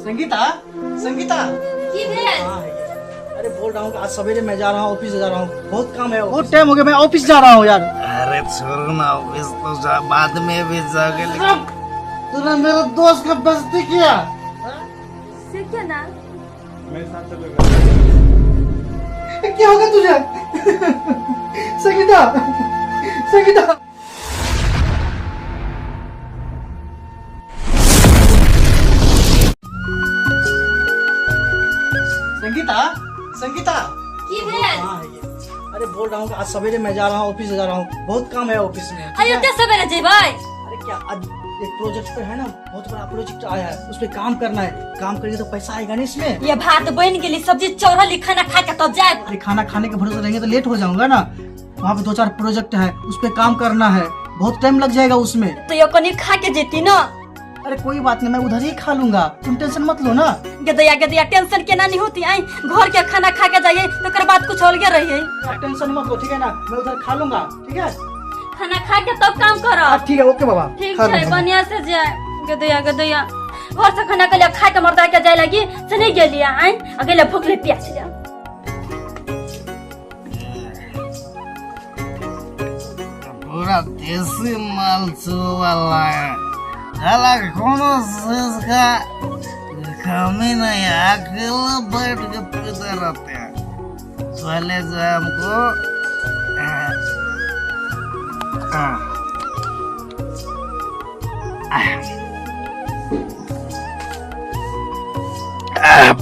संगीता, संगीता। की भेल? हाँ, अरे बोल रहा हूँ कि आज सवेरे मैं जा रहा हूँ, ऑफिस जा रहा हूँ, बहुत काम है, बहुत टाइम हो गया, मैं ऑफिस जा रहा हूँ यार। अरे छोड़ ना, ऑफिस तो जा, बाद में भी जाओगे, लेकिन तूने मेरे दोस्त का बेइज्जती किया। से क्या ना? मेरे साथ चलोगे? क्या होगा तुझे? संगीता, संगीता। संगीता, संगीता। की भेल? हाँ, ये। अरे बोल रहा हूँ कि आज सवेरे मैं जा रहा हूँ, ऑफिस जा रहा हूँ, बहुत काम है ऑफिस में। अयो ते सवेरे जेबै? अरे क्या आज एक प्रोजेक्ट पे है ना, बहुत बड़ा प्रोजेक्ट आया है, उस पे काम करना है, काम करेंगे तो पैसा आएगा ना इसमें। ये भात बन गेली, सब्जी चढ़ल, खाना खा के तब जाएब। अरे खाना खाने के भरोसे रहेंगे तो लेट हो जाऊंगा ना, वहाँ पे 2-4 प्रोजेक्ट है, उस पे काम करना है, बहुत टाइम लग जाएगा उसमें। तो यो कनी खा के जेती ना। अरे कोई बात नहीं, मैं उधर ही खा लूंगा, तुम टेंशन मत लो ना। गदैया गदैया टेंशन केना नहीं होती, आई घर के खाना खा के जाइए तो कर बात कुछ अलगे रहिए। टेंशन मत लो, ठीक है ना, मैं उधर खा लूंगा, ठीक है? खाना खा के तब काम करो। हाँ, ठीक है, ओके बाबा। ठीक खा है, लूंगा। बढ़िया से जाए। गदैया गदैया घर से खाना के लिए खा के मर्दा के जाए लगी से नहीं गेलिए, आई अकेले भूख ले प्यास ले। पूरा देसी माल चुवाला है, साला कोनो चीज का कमी नहीं है, अकेले बैठ के पीते रहते हैं। पहले जो है हमको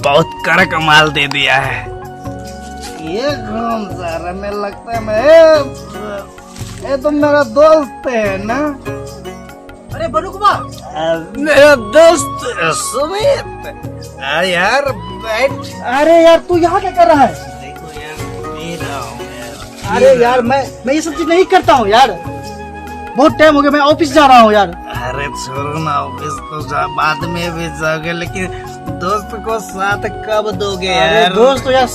बहुत कड़क माल दे दिया है। ये कौन सा रहा? मैं लगता है मैं ये तो मेरा दोस्त है ना। अरे बनु कुमार। मेरा दोस्त सुमित। अरे यार बैठ। अरे यार तू यहाँ क्या कर रहा है? देखो यार पी रहा हूँ यार। अरे यार मैं ये सब चीज नहीं करता हूँ यार, बहुत टाइम हो गया, मैं ऑफिस जा रहा हूँ यार। अरे छोड़ो ना, ऑफिस तो जा, बाद में भी जाओगे, लेकिन दोस्त को साथ कब दोगे अरे यार? दोस्त तो यार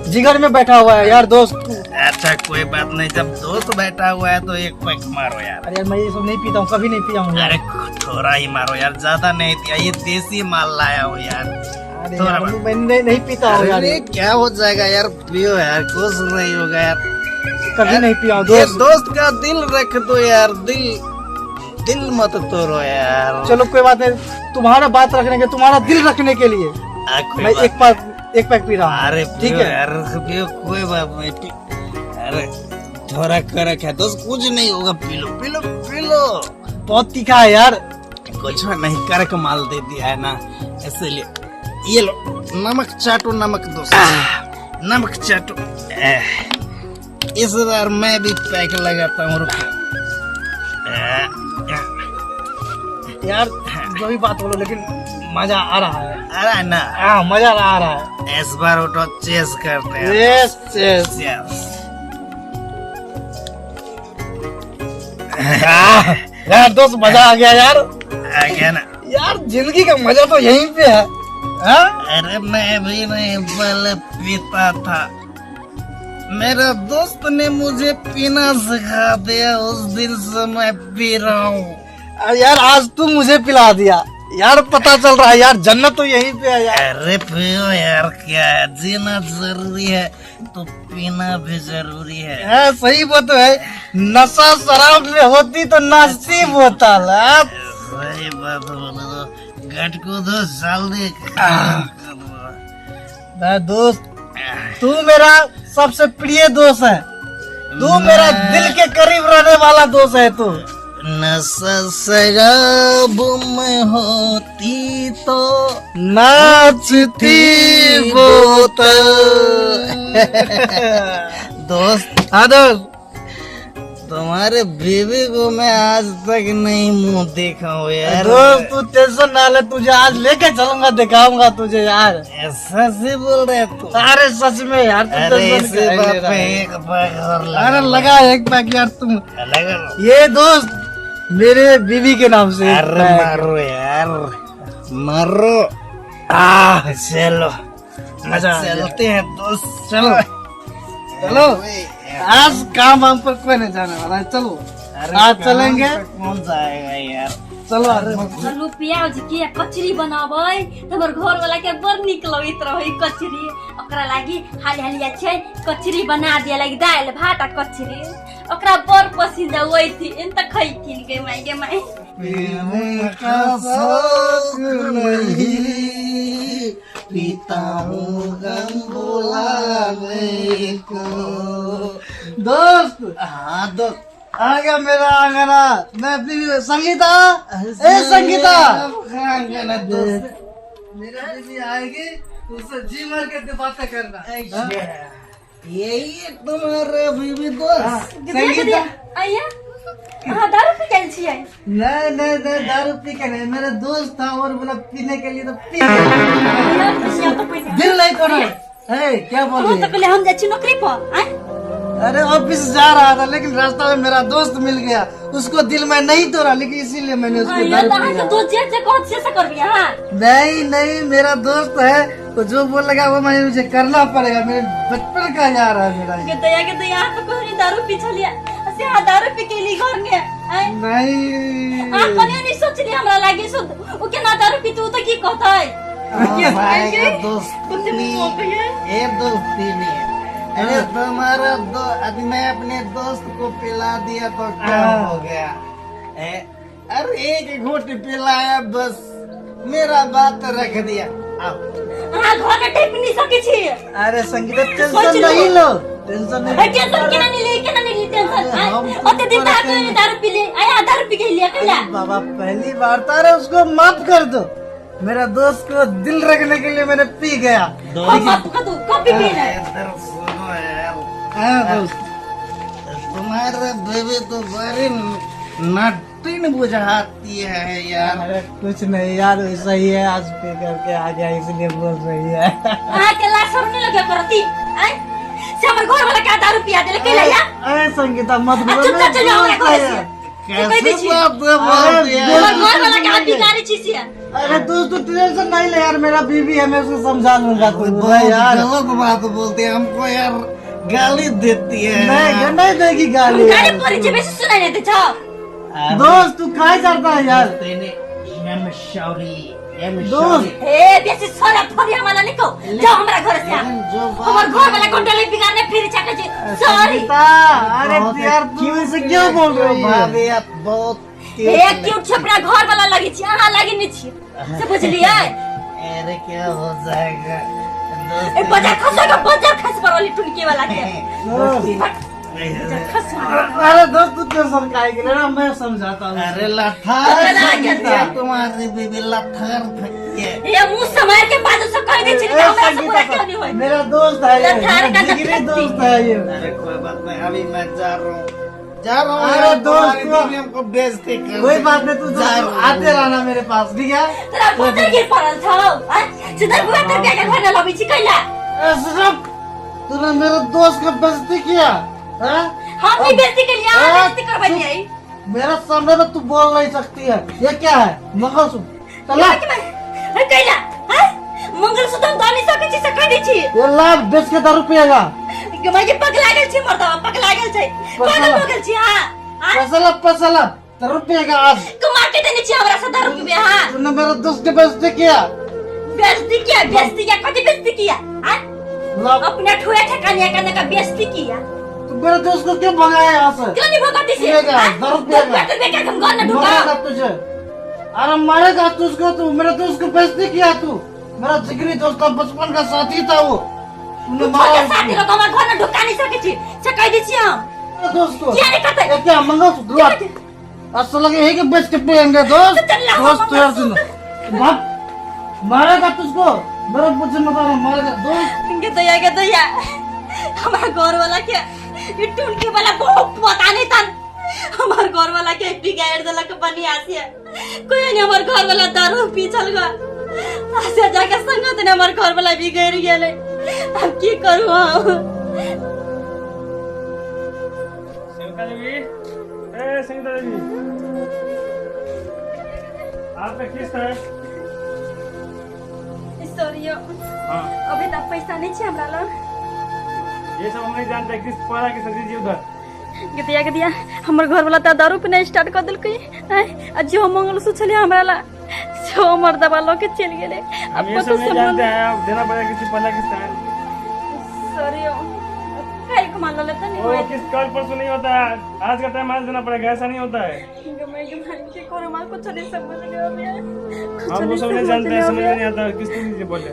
जिगर में बैठा हुआ है यार दोस्त। अच्छा कोई बात नहीं, जब दोस्त बैठा हुआ है तो एक पैक मारो यार। अरे यार मैं ये सब नहीं पीता हूँ, कभी नहीं पिया हूँ यार। अरे थोड़ा ही मारो यार, ज्यादा नहीं दिया, ये देसी माल लाया हूँ यार। अरे थोड़ा यार, मारो। मैं नहीं पीता हूँ यार। अरे क्या हो जाएगा यार, पियो यार, कुछ नहीं होगा यार, कभी नहीं पिया हूँ ये दोस्त। दोस्त का दिल रख दो यार, दिल दिल मत तोड़ो यार। चलो कोई बात नहीं, तुम्हारा बात रखने के, तुम्हारा दिल रखने के लिए कोई मैं बात एक पैक पी रहा हूँ। अरे ठीक है यार, पियो, कोई बात नहीं, पी। अरे थोड़ा कड़क है दोस्त, कुछ नहीं होगा, P low P low P low. बहुत तीखा है यार। कुछ नहीं, कड़क माल दे दिया है ना, इसलिए ये लो नमक चाटो, नमक दोस्त, नमक चाटो। इस बार मैं भी पैक लगाता हूँ, रुको। यार जो भी बात बोलो, लेकिन मजा आ रहा है। आ रहा है ना? हाँ मजा आ रहा है। इस बार उठो, चेस करते हैं। Yes, yes. Chess. यार दोस्त मजा आ गया यार। आ गया ना? यार जिंदगी का मजा तो यहीं पे है। हाँ? अरे मैं भी नहीं पहले पीता था, मेरा दोस्त ने मुझे पीना सिखा दिया, उस दिन से मैं पी रहा हूँ। अरे यार आज तू मुझे पिला दिया यार, पता चल रहा है यार जन्नत तो यहीं पे है यार। अरे पियो यार, क्या है, जीना जरूरी है तो पीना भी जरूरी है। हाँ, सही बात तो है, नशा शराब में होती तो नसीब होता ला। सही बात बोलो, गट को दो जल्दी। मैं दोस्त, तू मेरा सबसे प्रिय दोस्त है, तू मेरा दिल के करीब रहने वाला दोस्त है तू। नशा शराब में होती तो नाचती बोतल। दोस्त। हाँ दोस्त। तुम्हारे बीवी को मैं आज तक नहीं मुंह देखा हूँ यार। दोस्त तू टेंशन ना ले, तुझे आज लेके चलूंगा, दिखाऊंगा तुझे यार। ऐसा से बोल रहे तू? अरे सच में यार, तू अरे टेंशन इसी काहे बात ले रहा पे है? एक पैक और लगा। अरे लगा एक पैक यार तुम। लगा लो। ये दोस्त मेरे बीवी के नाम से एक अरे पैक। मारो यार, मारो। चलो मजा आ गया। चलते हैं दोस्त, चलो चलो, आज काम वाम पर कोई नहीं जाने वाला है, चलो अरे आज काम चलेंगे। पे कौन जाएगा यार, चलो। अरे आलू प्याज के कचरी बनाबै त हमर घर वाला के बड़ नीक लगैत रहै कचरी। ओकरा लागि हाली हाली जाइ छै कचरी बना दिए लागि, दालि भात आ कचरी ओकरा बड़ पसिन ओइथिन त खैथिन गे माई गे माई। पीने का शौक नहीं, पीता हूँ गम भुलाने को। दोस्त हाँ दोस्त आ गया मेरा आंगना। मैं अपनी संगीता, ए संगीता आंगना दोस्त मेरा बीवी आएगी तो उससे जी मार के बातें करना। यही तुम्हारा बीवी दोस्त? संगीता आइया अहाँ दारू पी गेल छियै? नहीं नहीं नहीं, दारू पी के नहीं, मेरा दोस्त था और बोला पीने के लिए तो पी गया। दिल नहीं तोड़ा। ए, क्या बोल हम रही तो है? कहले हम जाइ छी नौकरी पर आँय? अरे ऑफिस जा रहा था लेकिन रास्ता में मेरा दोस्त मिल गया, उसको दिल में नहीं तोड़ा, लेकिन इसीलिए मैंने उसको हाँ, दारू तऽ अहाँके पिया। दोस्त जे जे कहत से से करबी अहाँ? नहीं नहीं, मेरा दोस्त है तो जो बोलेगा वो मैंने मुझे करना पड़ेगा। मेरे बचपन का यार है मेरा ये। के दया के दया, अहाँ तऽ कहली दारू पी छलियै, से अहाँ दारू पी के एली घर में आँय? नहीं अहाँ कनियो नहि सोचली हमरा लागि, सो ओ केना दारू पीतू, ओ तऽ की कहतै? हाँ भाई का दोस्ती कते नहीं, ये दोस्ती नहीं है। अरे तुम्हारा दो अभी मैं अपने दोस्त को पिला दिया तो क्या हो गया? ए, अरे एक घूंट पिलाया बस, मेरा बात रख दिया। आओ अहाँ घर में टेप नहीं सकै छी। अरे संगीता सोच टेंशन लो। नहीं लो, टेंशन नहीं। अरे टेंशन केना नहीं ली, केना नहीं ली टेंशन? अरे हम ओते दिन तक अरे दारू पी ले आया, दारू पी के लिया कैला? बाबा पहली बार था, अरे उसको माफ कर दो, मेरा दोस्त को दिल रखने के लिए मैंने पी गया। हम माफ कर दो, कब पी ले? इधर सुनो यार। हाँ दोस्त। तुम्हारा बेबी तो बड़ी नटिन बुझाती है यार। अरे कुछ नहीं यार, वैसा ही है, आज पी करके आ गया इसलिए बोल रही है। अहाँ के लाज शरम नहीं लगे करती आय? से हमर घर वाला के दारू पिया देले कैला या? अरे संगीता मत आ बोलो, चुपचाप मेरा चल जाओ हमरा दोस्त घर है। से। कहि दै कैसे छी। बात बोलती है? हमर घर वाला के अहाँ बिगाड़ै छी से। अरे दोस्त तू टेंशन नहीं ले यार, मेरा बीवी है, मैं उसको समझा लूंगा। तू बहुत यार गलत बात बोलती है, हमको यार गाली देती है। नहीं नहीं देगी गाली। गाली पड़ै छै बेसी सुनाइ नहि दै छौ। दोस्त तू कहाँ जाता है यार? दोस्त हे बेसी सोरा फरिया वाला नहीं कहो, जाओ हमरा घर से। जो हमर घर वाला कंट्रोल बिगाड़ने फिर चाके छी सॉरी। संगीता, अरे यार तू ऐसे क्यों बोल रही है? भाभी आप बहुत हे क्यूट छै, अपना घर वाला लगे छी, अहाँ लगे नहि छी से बुझलियै? अरे क्या हो जाएगा ए बजार खसा के बजार खस पड़ल टुनके वाला के। बजार खस। अरे दोस्त तू टेंशन काहे के ले रहा, मैं समझाता हूँ। अरे लथार फेंकती तुम्हारी बीबी, लथार फेंकती है। हे मुंह समार के बाद से कह दै छी ए, हमरा से संगीता पूरा क्यों नहीं होय? मेरा दोस्त है ये, लथार मेरा का तो जिगरी फेंकती। दोस्त है ये। अरे कोई बात नहीं, अभी मैं जा रहा हूँ, जा रहा हूँ अरे यार, दोस्त, तुम्हारी तू- बीवी हमको बेइज्जती कर कोई दी। बात नहीं, तू जा दोस्त रहा हूँ। आते रहना मेरे पास, ठीक है? तोरा बजार गिर पड़ल छौ आँय? सुधर बुआ तर के घर न लबै छी कैला? ए, सुजक, तूने मेरे दोस्त का बेइज्जती किया हाँ? हम भी बेइज्जती के लिए अहाँ ए, बेइज्जती करबलियै। मेरे सामने तो तू बोल नहीं सकती है। ये क्या है मंगलसूत्र? चला। कैला आँय? मंगलसूत्र हम दऽ नहि सकै छी से कहि दै छी। ये लाभ बेच के दारू पिएगा। माय के पगला गेल छी मर्दवा, पगला गेल छै, पागल भऽ गेल छी अहाँ आँय? पैसा ला, पैसा ला, दारू पिएगा आज। कमा के देने छी हमरा से दारू पीबे अहाँ? तूने मेरे दोस्त के बेइज्जती किया। बेइज्जती किया, बेइज्जती किया, कथी बेइज्जती किया आँय? ला, अपना ठुए ठेकानिया करने का बेइज्जती किया। तू मेरे दोस्त को क्यों भगाया यहाँ से? क्यों नहीं भगाती से? पिएगा, आँय? दारू पिएगा। तो बेकार हम घर न ढुका। मारेगा तुझे, अरे मारेगा तुझको। तू मेरे दोस्त को बेइज्जती किया। तू मेरा जिगरी दोस्त था, बचपन का साथी था वो, तूने मारा छोटे साथी उसको। लोग हमर घर न ढुका नहीं सकै छी से कहि दै छी हम। मेरे दोस्त को किया नहीं कहते? ये क्या मंगलसूत्र ला? असल लगे है कि बेच के पिएंगे दोस्त। तो चल ला, दोस्त तो यार मंगलसूत्र। सुनो, बाप मारेगा तुझको, मेरे मुझे मत आना, मारेगा दोस्त। के दया के दया, हमार घर वाला के ई टुनकी वाला बहुत पता नहीं था, हमार घर वाला के बिगाड़ देलक बनिया से। कोई नहीं हमार घर वाला दारू पी चल गल आसे जाके संगत ने हमार घर वाला बिगड़ गेलै। अब की करू हम? संगीता देवी, ए संगीता देवी, आपका किस्त है। सॉरी। हाँ। अभी तक पैसा नहीं छै हमरा लग। ये सब हम नहीं जानते, किस्त पड़ा किस्त दीजिए उधर। गदिया गदिया, हमर घर वाला तऽ दारू पीना स्टार्ट कऽ देलकै। आँय, आ जे हम मंगलसूत्र छलै हमरा ला से हमर दबा लऽ के चलि गेलै। हम आब ये कतऽ सब नहीं से जानते हैं, आप देना पड़ेगा किसी, पहला किस्त है। सॉरी, काल्हि घुमा लेले तऽ नहीं वो होय। किस्त कल परसों नहीं होता है, आज का टाइम आज देना पड़ेगा, ऐसा नहीं होता है। गमाई गमाई के करो मां, कुछ नहीं समझ में आवे, कुछ हम वो नहीं सब नहीं समझ जानते में हैं, समझ में आवे। नहीं आता, किस्त दीजिए बोले।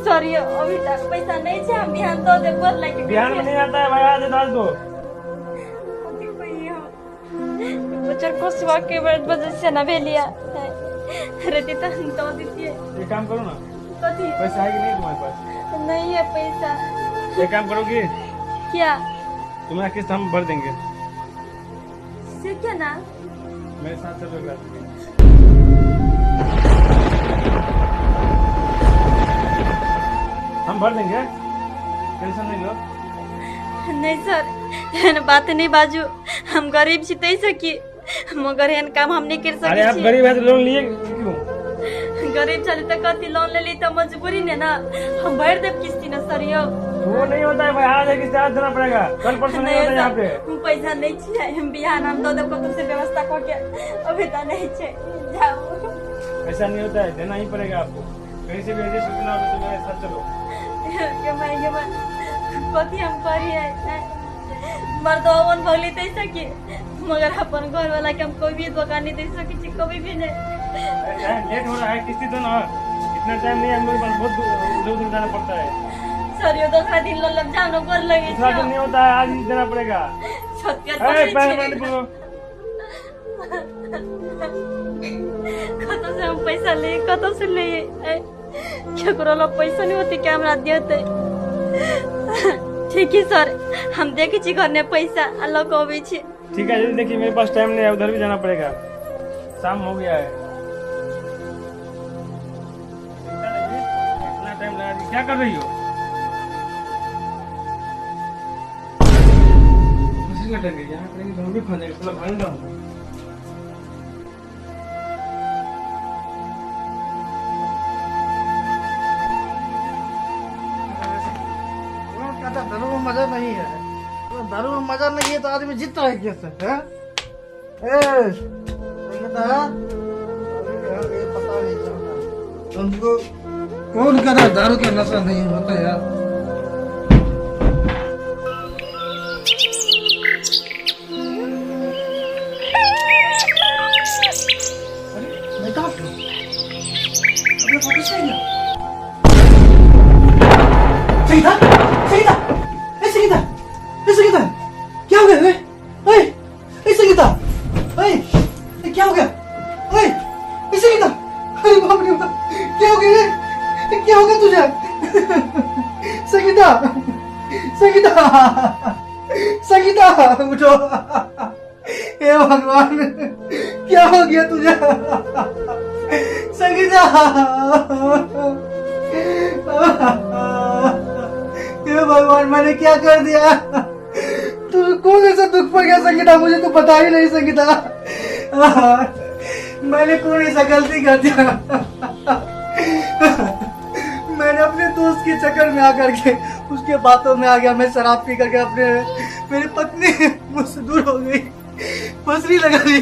सॉरी, अभी तक पैसा नहीं छै, हम बिहान दऽ देब, गोर लागि। बिहार में नहीं आता है भाई, आज डाल दो। बच्चा कोसवा के वजह से ना भेलिया रहती तो हम दऽ दितियै। एक काम करो ना। कथी? पैसा है कि नहीं तुम्हारे पास? नहीं है पैसा। एक काम करोगी? क्या? तुम्हारा किस्त हम भर देंगे। से क्या ना? मेरे साथ चलो एक रात। हम भर देंगे, टेंशन नहीं लो। नहीं सर, एहन बात नहीं बाजू, हम गरीब छी तै से की, मगर एहन काम हम नहीं कर अरे सकै आप छी। गरीब है तो लोन लिए क्यों? गरीब छली तऽ कथी लोन लेली तऽ मजबूरी ने ना, हम भरि देब किस्ती ना सर यौ। वो नहीं होता है भाई, आज है किस्त आज देना पड़ेगा, कल परसों नहीं नहीं होता है यहाँ सर, पे। हम पैसा नहीं छियै, हम बिहान हम दऽ देब कतौ से व्यवस्था कऽ के, अभी तऽ नहीं छै, जाउ। ऐसा नहीं होता है, देना ही पड़ेगा आपको, कहीं से भी एडजस्ट करना हो तो मेरे साथ चलो। गे माय गे माय, कथी हम करियै? मर्दवन भगली तै सकी, मगर अपन घर वाला के हम कोई भी धोखा नहीं दे सकी छी, कभी भी नहीं। अरे टाइम लेट हो रहा है, किस्ती दो ना, इतना टाइम नहीं है हम लोग के पास, बहुत उधर उधर जाना पड़ता है। सर यो दोसरा दिन लऽ लेब, जाउ ने, गोर लगै दूसरा दिन छी। नहीं होता है, आज ही देना पड़ेगा। सत्य अरे करै पैर छी। मत पकड़ो। कतौ से हम पैसा ले, कतौ से ले, केकरो लग पैसा नहीं होते कि हमरा देतै। ठीक है सर, हम देखै छी घर में पैसा आ लऽ कऽ अबै छी। ठीक है, जल्दी देखिए, मेरे पास टाइम नहीं है, उधर भी जाना पड़ेगा, शाम हो गया है। इतना टाइम लगा दी, क्या कर रही हो? उसी का टाइम है, यहाँ करेंगे तो हम भी फंस जाएंगे, चलो भाग जाओ। कौन कहता दारू में मजा नहीं है? तो दारू में मजा नहीं है तो आदमी जीता है कैसे? हैं? ए, संगीता, अरे यार, ये पता नहीं चलता तुमको कौन कह रहा है दारू का नशा नहीं होता यार। अरे मैं कहाँ हूँ? अपने वापस आ गया। संगीता, संगीता, ए संगीता, ए संगीता, क्या हो गया? ए, ए, ए संगीता, ए, ए, क्या हो गया? ए, ए संगीता, अरे बाप रे बाप, क्या हो गया? ए, क्या हो गया तुझे? संगीता, संगीता, संगीता, उठो। हे भगवान, क्या हो गया तुझे? संगीता, हे भगवान, मैंने क्या कर दिया? तू कौन ऐसा दुख पड़ गया संगीता? मुझे तो पता ही नहीं संगीता, मैंने कौन ऐसा गलती कर दिया? मैंने अपने दोस्त के चक्कर में आकर के उसके बातों में आ गया, मैं शराब पी करके अपने मेरी पत्नी मुझसे दूर हो गई, फंसरी लगा दी।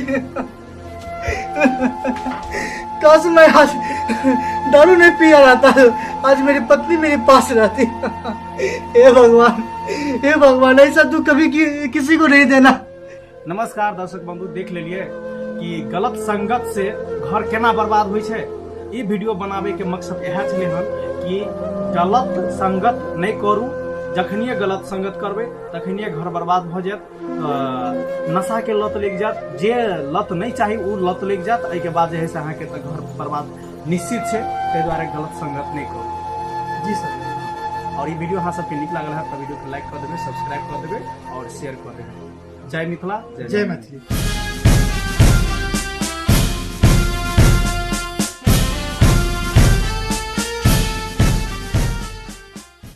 काश मैं आज दारू नहीं पिया रहता, आज मेरी पत्नी मेरे पास रहती। हे भगवान, हे भगवान, ऐसा दुख कभी किसी को नहीं देना। नमस्कार दर्शक बंधु, देख लेलिए कि गलत संगत से घर केना बर्बाद होइ छै। ई वीडियो बनावे के मकसद इएह छलै हन कि गलत संगत नहि करू, जखनिए गलत संगत करबै तखनिए घर बर्बाद भऽ जायत, नशा के लत लागि जायत, जे लत नहि चाही ओ लत लागि जायत, एहिके बाद जे है से अहाँके तऽ घर बर्बाद निश्चित छै। ताहि दुआरे गलत संगत नहि करू। जी सर। और ई वीडियो अहाँ सबके नीक लागल है तऽ वीडियो के लाइक कऽ देबै, सब्सक्राइब कऽ देबै और शेयर कऽ देबै। जय मिथिला, जय मैथिली।